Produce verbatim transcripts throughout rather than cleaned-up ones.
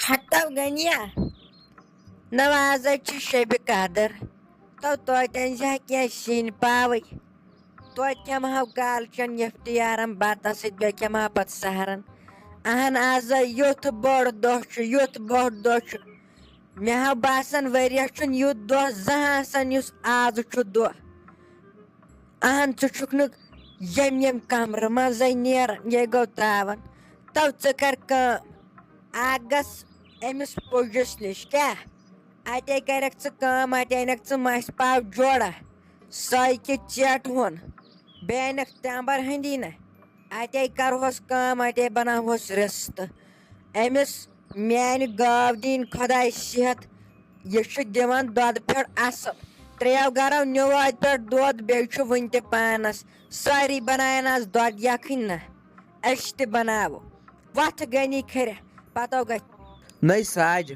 ہتو غنیہ، نوازے چھِ شبِ قدر۔ تو توتہِ أنۍ زِ ہا کینٛہہ سِنۍ پاوٕے۔ توتہِ کھٮ۪مہٕ ہاو کالچن یفتیارن بتس سۭتۍ، بیٚیہِ کھٮ۪مہٕ ہا پتہٕ سحرن۔ اہن، آز یُتھ بوٚڑ دۄہ چھُ، یُتھ بوٚڑ دۄہ چھُ۔ مےٚ ہا باسان، ؤریَس چھُنہٕ یُتھ دۄہ زانٛہہ آسان، یُس آز چھُ دۄہ۔ اہن، ژٕ چھُکھ نہٕ ییٚمہِ ییٚمہِ کمرٕ منٛزے نیران، یے گوٚو تاوان۔ تو ژٕ کر کٲم، اکھ گژھ أمِس پُجِس نِش، کیٛاہ؟ اتے کرکھ ژٕ کٲم، اتے انکھ ژٕ مَسہِ پاو جوڑا، سۄے کہِ ژیٹہٕ ہون، بیٚیہِ انکھ تمبر ہٕنٛدی نہ۔ اتے کرہوس کٲم، اتے بناوہوس رِستہٕ۔ أمِس میانہِ گاو دِنۍ خۄداے صحت، یہِ چھُ دِوان دۄدٕ پھیوٚر اصل۔ ترٛیو گرو نیوٗ اتہِ پٮ۪ٹھ دۄد، بیٚیہِ چھُ وُنہِ تہِ پانس۔ سٲری بناون از دۄدٕ یکھٕنۍ نہ، أسۍ تہِ بناوو۔ وتھ غنی کھرِ، پتو گژھِ۔ نٔے ساجہِ۔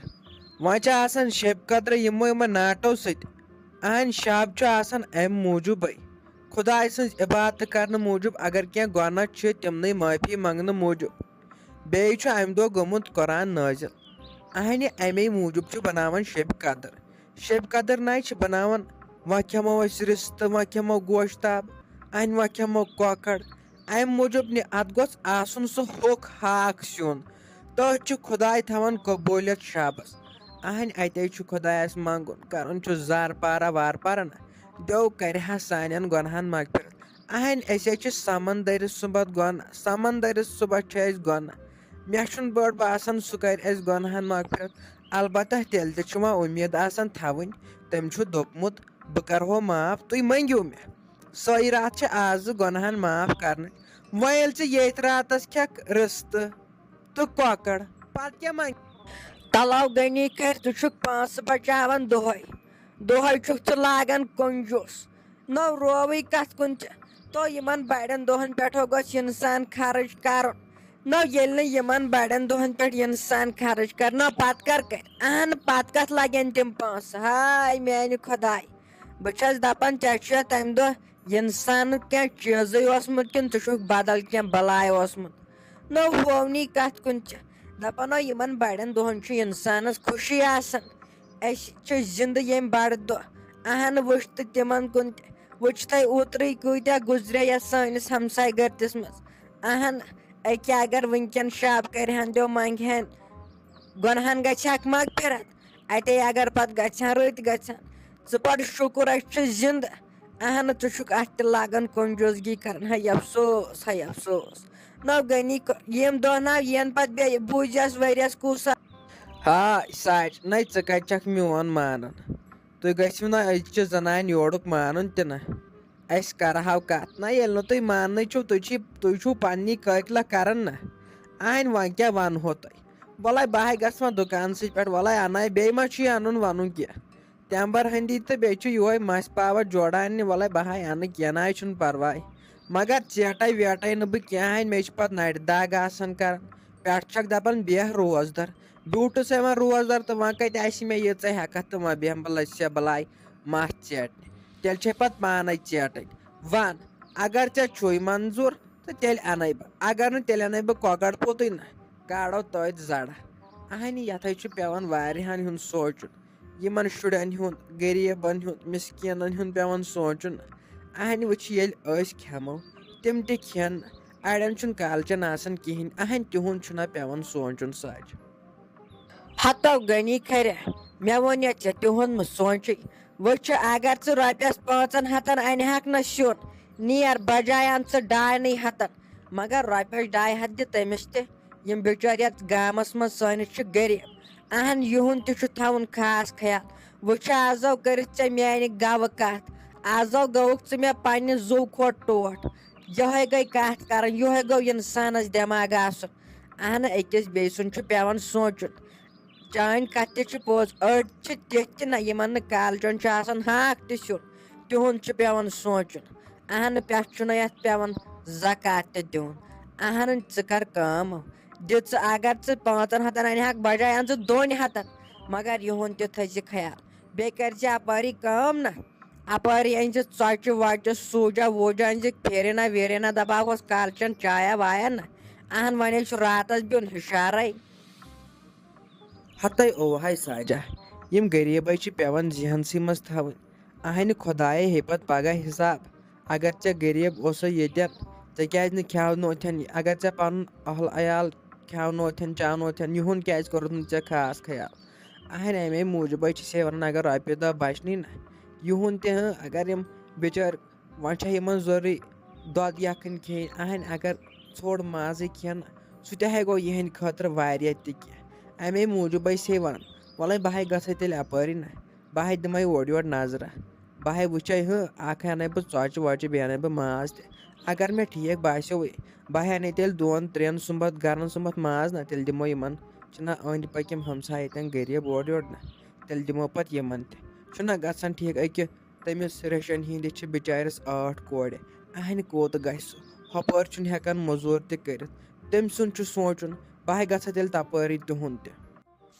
وۄنۍ چھِ آسان شیٚبہِ قدرٕ یِمو یِمن ناٹو سۭتۍ۔ اہنٛدِ شب چھُ آسان امہِ موٗجوٗبے۔ خۄداے سٕنٛز عبادت کرنہٕ موٗجوٗب اگر کینٛہہ گۄناہ چھِ، تِمنٕے معٲفی منٛگنہٕ موٗجوٗب۔ بیٚیہِ چھُ امہِ دۄہ گوٚمُت قرآن نٲزِل۔ اہنہِ امے موٗجوٗب چھِ بناوان شیٚبہِ قدر۔ شیٚبہِ قدر نَے چھِ بناوان، وۄنۍ کھٮ۪مو أسۍ رِستہٕ، وۄنۍ کھٮ۪مو گوشتاب، اہنہِ وۄنۍ کھٮ۪مو کۄکر۔ امہِ موٗجوٗب نہِ اتھ گوٚژھ آسُن سُہ ہوٚکھ ہاکھ سیُن۔ تٔتھۍ چھُ خۄداے تھاوان قبوٗلیت شبس۔ اہنہِ اتے چھُ خۄدایس منٛگُن، کرُن چھُ زارپارہ وارپارہ نہ، دیو کرِ ہا سانٮ۪ن گۄنہن مغفرت۔ اہنہِ أسۍ حظ چھِ سمندرس سُمبتھ گۄنہ، سمندرس سُمبتھ چھِ أسۍ گۄنہ۔ مےٚ چھُنہٕ بٔڑ باسان سُہ کرِ اَسہِ گۄنہن مغفرت۔ البتہ تیٚلہِ تہِ چھُ وۄنۍ اُمید آسان تھاوٕنۍ، تٔمۍ چھُ دوٚپمُت، بہٕ کرہو معاف، تُہۍ مٔنگِو مےٚ۔ سۄے راتھ چھِ آزٕ گۄنہن معاف کرنٕچ۔ وۄنۍ ییٚلہِ ژٕ ییٚتھۍ راتس کھٮ۪کھ رِستہٕ تہٕ کۄکر، پتہٕ کیٛاہ منگ؟ تلو غنی کر، ژٕ چھُکھ پونٛسہٕ بچاوان دۄہے، دۄہے چھُکھ ژٕ لاگان کنجوٗس۔ نو رووٕے کتھ کُن تہِ۔ تو یِمن بڑٮ۪ن دۄہن پٮ۪ٹھ گوٚژھ انسان خرٕچ کرُن۔ نو ییٚلہِ نہٕ یِمن بڑٮ۪ن دۄہن پٮ۪ٹھ انسان خرٕچ کرِ، نو پتہٕ کر کرِ؟ اہن، پتہٕ کتھ لگن تِم پونٛسہٕ؟ ہاے میانہِ خۄداے، بہٕ چھس دپان، ژےٚ چھُیا تمہِ دۄہ انسان کینٛہہ چیٖزٕے اوسمُت کِنہٕ ژٕ چھُکھ بدل کینٛہہ بلاے اوسمُت؟ نو ہوونی کتھ کُن تہِ۔ دپان، نو یِمن بڑٮ۪ن دۄہن چھُ انسانس خوشی آسان۔ أسۍ چھِ زِندٕ ییٚمہِ بڑٕ دۄہ۔ اہن، وٕچھ تہٕ تِمن کُن تہِ۔ وٕچھ تۄہہِ اوترٕے کۭتیٛاہ گُزرے یَتھ سٲنِس ہمسایہِ گرتِس منٛز۔ اہن، أکیٛاہ اگر وٕنکٮ۪ن شب کرِ ہن دیو منٛگہِ ہن، گۄنہن گژھِ ہاکھ مغفرت۔ اتے اگر پتہٕ گژھِ ہن رٕتۍ گژھِ ہن۔ ژٕ پڑ شُکُر أسۍ چھِ زِندٕ۔ اہن، ژٕ چھُکھ اتھ تہِ لاگان کنجوٗسگی کران۔ ہے افسوس، ہے افسوس۔ نو غنی ک-، یِم دۄہ نہ یِن پتہٕ بیٚیہِ، بوٗزٮ۪س ؤریس کُس۔ ہاے ساج، نَے ژٕ کَتہِ چھَکھ میون مانان؟ تُہۍ گٔژھِو نہ أزچہِ زنانہِ یورُک مانُن تہِ نہ۔ أسۍ کَرٕہاو کَتھ۔ نہ، ییٚلہِ نہٕ تُہۍ ماننٕے چھِو، تُہۍ چھِو، تُہۍ چھِو پنٛنی کٲقلہ کَران نہ۔ اَہَنۍ وۄنۍ کیٛاہ وَنہو تۄہہِ؟ وَلَے بہٕ ہاے گژھٕ وۄنۍ دُکانسٕے پٮ۪ٹھ، وَلَے اَنَے بیٚیہِ ما چھُ یہِ اَنُن وَنُن کینٛہہ؟ تٮ۪مبَر ہٕنٛدی تہٕ بیٚیہِ چھُ یِہوٚے مَژِ پاوَر جوڑا اَننہِ، وَلَے بہٕ ہاے اَنہٕ، کینٛہہ نہ حظ چھُنہٕ پَرواے۔ مگر ژیٹَے ویٹَے نہٕ بہٕ کینٛہہ ہَے، مےٚ چھِ پَتہٕ نَرِ دَگ آسان کَران۔ پٮ۪ٹھٕ چھَکھ دَپان بیٚہہ روزدَر، بیوٗٹھُس ہے وۄنۍ روزدَر تہٕ وۄنۍ کَتہِ آسہِ مےٚ ییٖژاہ ہٮ۪کَتھ تہٕ وۄنۍ بیٚہمہٕ بہٕ لَژھِ بَلاے مَژھ ژیٹنہِ۔ تیٚلہِ چھے پَتہٕ پانَے ژیٹٕنۍ۔ وَن، اگر ژےٚ چھُے منظوٗر تہٕ تیٚلہِ اَنَے بہٕ، اگر نہٕ تیٚلہِ اَنَے بہٕ کۄکَر پوٚتُے نہ، کَڑو تٔتھۍ زَڑٕ۔ اَہَنہِ یَتھ حظ چھُ پٮ۪وان واریاہَن ہُنٛد سونٛچُن۔ یِمن شُرٮ۪ن ہُنٛد، غریٖبن ہُنٛد، مِسکیٖنن ہُنٛد پٮ۪وان سونٛچُن۔ اہنہِ وٕچھِ ییٚلہِ أسۍ کھٮ۪مو، تِم تہِ کھٮ۪ن۔ اڑٮ۪ن چھُنہٕ کالچن آسان کِہیٖنۍ، اہنہِ تِہُنٛد چھُنہ پٮ۪وان سونٛچُن سچ۔ ہتو غنی کھرِ، مےٚ ووٚن یا ژےٚ تِہُنٛد مہٕ سونٛچٕے۔ وٕچھِ، اگر ژٕ رۄپیس پانٛژن ہتن انہِ ہاکھ نہ سیُن، نیر بجاے ان ژٕ ڈاینٕے ہتن۔ مگر رۄپیس ڈاے ہتھ دِ تٔمِس تہِ۔ یِم بِچٲرۍ یَتھ گامَس منٛز سٲنِس چھِ غریٖب، اَہَن، یِہُنٛد تہِ چھُ تھاوُن خاص خیال۔ وۄنۍ چھُ آزو کٔرِتھ ژےٚ میٛانہِ گَوٕ کَتھ۔ آزو گوٚوُکھ ژٕ مےٚ پنٛنہِ زُو کھۄتہٕ ٹوٹھ۔ یِہوٚے گٔے کَتھ کَرٕنۍ، یِہوٚے گوٚو اِنسانَس دٮ۪ماغ آسُن۔ اَہَن، أکِس بیٚیہِ سُنٛد چھُ پٮ۪وان سونٛچُن۔ چٲنۍ کَتھ تہِ چھِ پوٚز، أڑۍ چھِ تِتھۍ تہِ نہ، یِمَن نہٕ کالچَن چھُ آسان ہاکھ تہِ سیُن، تِہُنٛد چھُ پٮ۪وان سونٛچُن۔ اہنہٕ پٮ۪ٹھ چھُنہٕ یَتھ پٮ۪وان زکوٰۃ تہِ دیُن۔ اہنہٕ ژٕ کر کٲم، دِ ژٕ، اگر ژٕ پانٛژن ہتن انہِ ہاکھ، بجاے ان ژٕ دۄن ہتن، مگر یِہُنٛد تہِ تھٲیزِ خیال۔ بیٚیہِ کٔرزِ اپٲری کٲم نہ، اپٲری أنزِ ژۄچہِ وۄچہِ، سوٗجا ووٗجا أنزِ، پھیرِنا ویرِنا دباوہوس کالچن چایا وایا نہ۔ اہن وۄنۍ حظ چھُ راتس بیوٚن ہُشارے۔ ہتے اوہے ساجہ، یِم غریٖبے چھِ پٮ۪وان ذہنسٕے منٛز تھاوٕنۍ۔ اہنہِ خۄدایے ہے پتہٕ پگاہ حساب۔ اگر ژےٚ غریٖب اوسے ییٚتٮ۪ن، ژےٚ کیازِ نہٕ کھیاونوتھن؟ اگر ژےٚ پنُن اہل عیال کھیاونوتھن، چاونوتھن، یِہُنٛد کیازِ کوٚرُتھ نہٕ ژےٚ خاص خیال؟ اہنہِ امے موٗجوٗبے چھِ سے ونان، اگر رۄپیہِ دہ بچنٕے نہ، یِہُنٛد تہِ ہاں، اگر یِم بِچٲرۍ وۄنۍ چھےٚ یِمن ضروٗری دۄد یَکھٕنۍ کھیٚنۍ۔ اہنٛدِ اگر ژھوٚڑ مازٕے کھٮ۪ن، سُہ تہِ ہے گوٚو یِہنٛدِ خٲطرٕ واریاہ تہِ کینٛہہ۔ اَمے موٗجوٗبے چھسے وَنان، وَلَے بہٕ ہے گژھے تیٚلہِ اَپٲری نہ، بہٕ ہے دِمے اورٕ یورٕ نظرہ، بہٕ ہے وٕچھے ہُہ، اَکھ ہے اَنَے بہٕ ژۄچہِ وۄچہِ، بیٚیہِ اَنَے بہٕ ماز تہِ۔ اگر مےٚ ٹھیٖک باسیوٕے، بہٕ ہے اَنَے تیٚلہِ دۄن ترٛٮ۪ن سُمبَتھ گَرَن سُمبَتھ ماز نہ، تیٚلہِ دِمو یِمَن، چھِنہ أنٛدۍ پٔکۍ یِم ہمساے ییٚتٮ۪ن غریٖب اورٕ یورٕ نہ، تیٚلہِ دِمو پَتہٕ یِمَن تہِ۔ چھُنہ گژھان ٹھیٖک أکہِ تٔمِس ریشن ہِنٛدِ چھِ بِچارِس ٲٹھ کورِ۔ اہنہِ کوٚت گژھِ سُہ؟ ہۄپٲرۍ چھُنہٕ ہٮ۪کان موٚزوٗرۍ تہِ کٔرِتھ۔ تٔمۍ سُنٛد چھُ سونٛچُن، بہٕ ہے گژھٕ تیٚلہِ تپٲری تِہُنٛد تہِ۔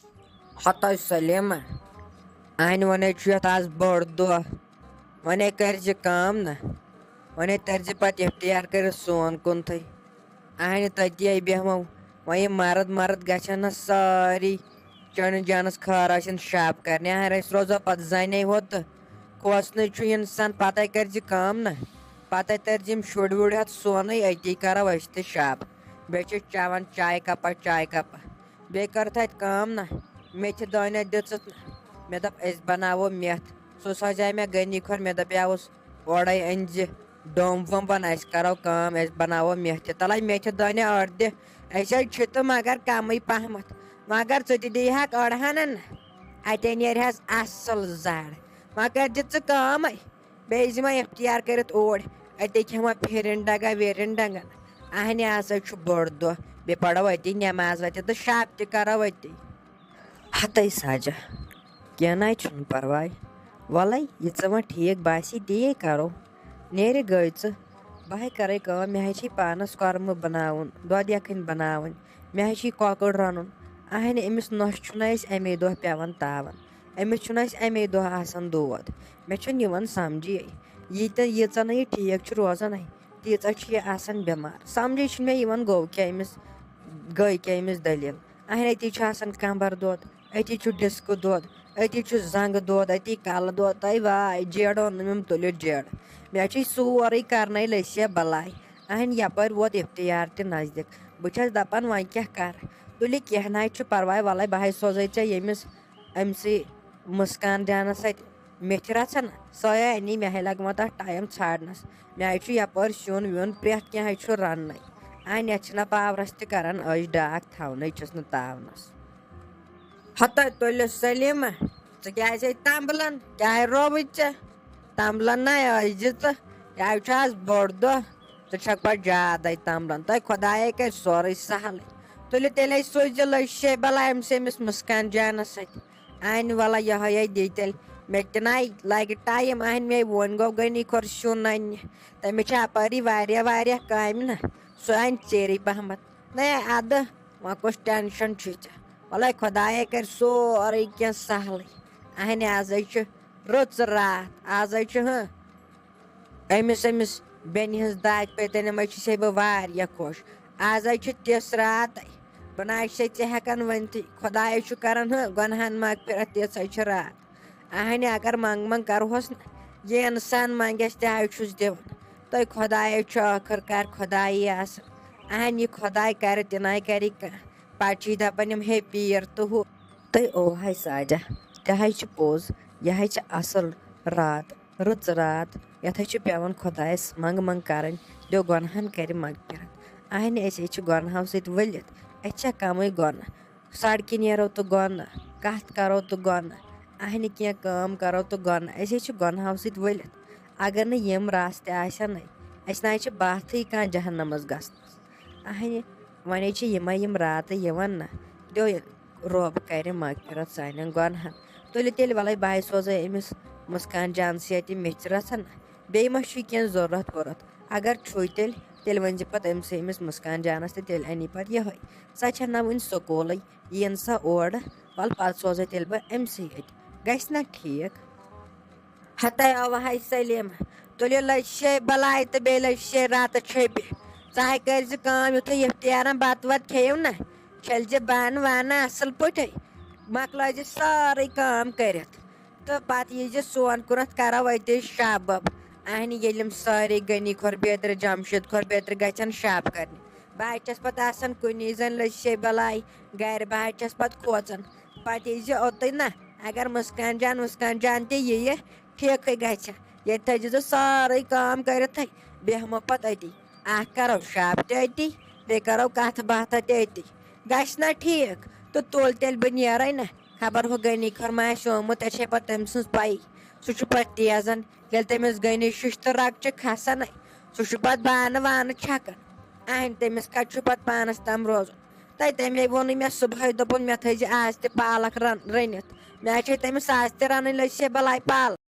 ہتاے سلیمہ، اہنہِ ونے چھُ یتھ آز بوٚڑ دۄہ۔ ونے کٔرزِ کٲم نہ، ونے ترزِ پتہٕ اختیار کٔرِتھ سون کُنتھٕے۔ اہنہِ تتی بیہمو۔ وۄنۍ یِم مرد مرد گژھن نہ سٲری چٲنِس جانس خٲر ٲسِن شب کرنہِ۔ اہن أسۍ روزو پتہٕ زنے ہوت تہٕ کھوژنٕے چھُ انسان۔ پتے کٔرزِ کٲم نہ، پتے ترزِ یِم شُرۍ وُرۍ ہتھ سونٕے، أتی کرو أسۍ تہِ شب۔ بیٚیہِ چھِ چٮ۪وان چایہِ کپا چایہِ کپا۔ بیٚیہِ کٔر تتہِ کٲم نہ، میتھِ دٲنہ دِژٕتھ نہ۔ مےٚ دوٚپ أسۍ بناوو میتھ۔ سُہ سوزے مےٚ غنی کھۄر، مےٚ دپیاوُس اورے أنۍ زِ ڈوٚمب ووٚمب بنہٕ، أسۍ کرو کٲم، أسۍ بناوو میتھِ۔ تلے میتھِ دٲنہ أڑ دِ، أسۍ حظ چھِ تہٕ مگر کمٕے پہمتھ۔ مگر ژٕ تہِ دیٖہَکھ أڑہَنن، اتے نیرِ حظ اصل زر۔ وۄنۍ کٔرزِ ژٕ کٲمے، بیٚیہِ زِ وۄنۍ اختیار کٔرِتھ اوٗرۍ، اتے کھٮ۪مو پھِرِن ڈگا ویرِن ڈنگن۔ اہنہِ آز حظ چھُ بوٚڑ دۄہ، بیٚیہِ پرو أتی نٮ۪ماز وتہِ تہٕ شب تہِ کرو أتی۔ ہتے ساجہ، کینٛہہ ناے چھُنہٕ پرواے۔ وَلَے، یہِ ژٕ وۄنۍ ٹھیٖک باسی، تی ہے کرو۔ نیرِ گٔے ژٕ۔ بہٕ ہے کرے کٲم، مےٚ ہے چھے پانس کۄرمہٕ بناوُن، دۄد یکھٕنۍ بناوٕنۍ، مےٚ ہے چھے کۄکُر رنُن۔ اہنہِ، أمِس نۄشہِ چھُنہ اَسہِ اَمے دۄہ پٮ۪وان تاوان، أمِس چھُنہ اَسہِ اَمے دۄہ آسان دود۔ مےٚ چھُنہٕ یِوان سمجھے، ییٖتیٛاہ، ییٖژاہ نہٕ یہِ ٹھیٖک چھُ روزان ہے، تیٖژاہ چھُ یہِ آسان بٮ۪مار۔ سمجھے چھُنہٕ مےٚ یِوان، گوٚو کیٛاہ أمِس، گٔے کیٛاہ أمِس دٔلیٖل؟ اہنہِ، أتی چھُ آسان کمبر دود، أتی چھُ ڈِسکہٕ دود، أتی چھُ زنٛگہٕ دود، أتی کلہٕ دود۔ تۄہہِ واے جیڑو نہٕ مےٚ، تُلِو جیڑ۔ مےٚ چھُے سورُے کرنے لٔسۍ یا بلاے۔ اہنہِ، یپٲرۍ ووت افتیار تہِ نزدیٖک۔ بہٕ چھَس دپان، وۄنۍ کیٛاہ کرٕ؟ تُلہِ، کینٛہہ نہ حظ چھُ پرواے، وَلَے بہٕ حظ سوزے ژےٚ ییٚمِس، أمۍ سٕے مسکان جانس سۭتۍ میتھِ رژھا نہ، سۄے اَنی، مےٚ ہے لگہِ وۄنۍ تَتھ ٹایم ژھانڈنس۔ مےٚ ہے چھُ یپٲرۍ سیُن ویُن پرٛٮ۪تھ کینٛہہ ہے چھُ رننَے۔ اَہنہِ، یَتھ چھِنہ پاورس تہِ کران أچھ ڈاکھ، تھاونَے چھِس نہٕ تاونس۔ ہتَے تُلِو سلیمہ، ژٕ کیٛازِ ہے تمبلان؟ کیٛاہ ہے رووُے ژےٚ؟ تمبلان نَے ٲسۍ زِ ژٕ، یہِ ہے چھُ آز بوٚڑ دۄہ، ژٕ چھکھ پتہٕ زیادَے تمبلان۔ تۄہہِ خۄدایے کرِ سورُے سہلٕے۔ تُلِو تیٚلے سوٗزِو لٔج شے بلاے أمِس، أمِس مسکان جانس سۭتۍ۔ اہنہِ، وَلہ یِہوٚے ہے دی تیٚلہِ۔ مےٚ تہِ نَے لَگہِ ٹایم، اہنہِ، مے ووٚن گوٚو غنی کھۄر سیُن اَننہِ۔ تٔمِس چھِ اَپٲری واریاہ واریاہ کامہِ نہ۔ سُہ اَنہِ ژیٖرٕے پہمتھ۔ نَے اَدٕ، وۄنۍ کُس ٹٮ۪نشَن چھُے ژےٚ؟ وَلَے خۄدایے کَرِ سورُے کینٛہہ سہلٕے۔ اہنہِ، آزَے چھُ رٕژ راتھ، آزَے چھُ، ہہ، أمِس، أمِس بیٚنہِ ہٕنٛز داغ پیٚتن، أمۍ چھِ سے بہٕ واریاہ خۄش۔ آز حظ چھِ تِژھ راتَے، بہٕ نہ حظ چھسے ژےٚ ہٮ۪کان ؤنتھٕے۔ خۄدایے چھُ کران ہُہ گۄنہَن مغفرت، تِژھے چھِ راتھ۔ اہنہِ، اگر منٛگ منٛگ کرہوس نہ، یہِ انسان منٛگٮ۪س تہِ حظ چھُس دِوان۔ تۄہہِ خۄدایے چھُ ٲخٕر کار خۄدایی آسان۔ اہنہِ، یہِ خۄداے کرِ تہِ نَے کرِ کانٛہہ۔ پتہٕ چھِ دپان یِم ہے پیٖر تہٕ ہُہ۔ تہٕ اوہے ساجہ، تہِ حظ چھِ پوٚز، یہِ حظ چھِ اصل راتھ۔ رٕژ راتھ، یَتھ حظ چھِ پٮ۪وان خۄدایَس منٛگہٕ منٛگہٕ کَرٕنۍ، دیو گۄنہَن کَرِ مغفرت۔ اہنہِ، أسۍ حظ چھِ گۄنہَو سۭتۍ ؤلِتھ، اَسہِ چھا کَمٕے گۄنہہ؟ سڑکہِ نیرو تہٕ گۄنہہ، کَتھ کَرو تہٕ گۄنہہ، اہنہِ کینٛہہ کٲم کَرو تہٕ گۄنہہ، أسۍ حظ چھِ گۄنہَو سۭتۍ ؤلِتھ۔ اگر نہٕ یِم راستہٕ آسن نَے، اَسہِ نہ حظ چھِ باتھٕے کانٛہہ جہنمَس گژھنَس۔ اہنہِ، وۄنۍ حظ چھِ یِمَے یِم راتہٕ یِوان نہ، دیو رۄب کرِ مغفرت سانٮ۪ن گۄنہن۔ تُلِو تیٚلہِ، وَلَے بہٕ سوزَے أمِس مسکان جان سۭتۍ یہِ میٚژِ رَژھن۔ بیٚیہِ ما چھُے کینٛہہ ضوٚرَتھ ووٚرَتھ؟ اگر چھُے تیٚلہِ، تیٚلہِ ؤنۍ زِ پَتہٕ أمِسٕے، أمِس مسکان جانَس، تہٕ تیٚلہِ اَنی پَتہٕ یِہوٚے۔ سۄ چھےٚ نہ وٕنہِ سکوٗلٕے، یِیِن سا اورٕ، وَلہٕ پَتہٕ سوزَے تیٚلہِ بہٕ أمۍ سٕے اَتھِ۔ گژھِ نہ ٹھیٖک؟ ہتے اوہے سلیمہ، تُلِو لٔج شے بلاے تہٕ بیٚیہِ لٔج شے راتہٕ چھیٚپہِ۔ ژٕ ہاے کٔرۍ زِ کٲم، یُتھُے اِفتیارن بتہٕ وتہٕ کھیٚیِو نہ، چھٔلۍ زِ بانہٕ وانہٕ اصل پٲٹھۍ۔ مۄکلٲے زِ سٲرٕے کٲم کٔرِتھ۔ تہٕ پتہٕ یی زِ سون کُنتھ کرو أتی شب۔ اہنہِ ییٚلہِ یِم سٲری غنی کھۄر بیترِ، جمشید کھۄر بیترِ گژھن شب کرنہِ، بہٕ حظ چھَس پتہٕ آسان کُنی زٔنۍ لٔجۍ سے بلاے گرِ، بہٕ حظ چھَس پتہٕ کھوژان۔ پتہٕ یی زِ اوٚتُے نہ، اگر مسکان جان وسکان جان تہِ یِیہِ، ٹھیٖکھٕے گژھِ۔ ییٚتہِ تھٲیزِ ژٕ سٲرٕے کٲم کٔرِتھٕے، بیٚہمو پتہٕ أتی۔ اکھ کرو شب تہِ أتی، بیٚیہِ کرو کتھ باتھ تہِ أتی۔ گژھِ نہ ٹھیٖک؟ تہٕ تُل تیٚلہِ بہٕ نیرے نہ۔ خبر ہُہ غنی کھۄر ما آسہِ آمُت، ژےٚ چھے پتہٕ تٔمۍ سٕنٛز پَیی۔ سُہ چھُ پتہٕ تیزن، ییٚلہِ تٔمِس غنی شِشتہٕ رگ چھِ کھسان، سُہ چھُ پتہٕ بانہٕ وانہٕ چھکان۔ اہنہِ تٔمِس کتہِ چھُ پتہٕ پانس تام روزُن؟ تہٕ تٔمۍ ووٚنُے مےٚ صبحٲے، دوٚپُن، "مےٚ تھٲیزِ آز تہِ پالک رن-، رٔنِتھ۔" مےٚ چھے تٔمِس آز تہِ رنٕنۍ، لٔج سے بلاے پالک۔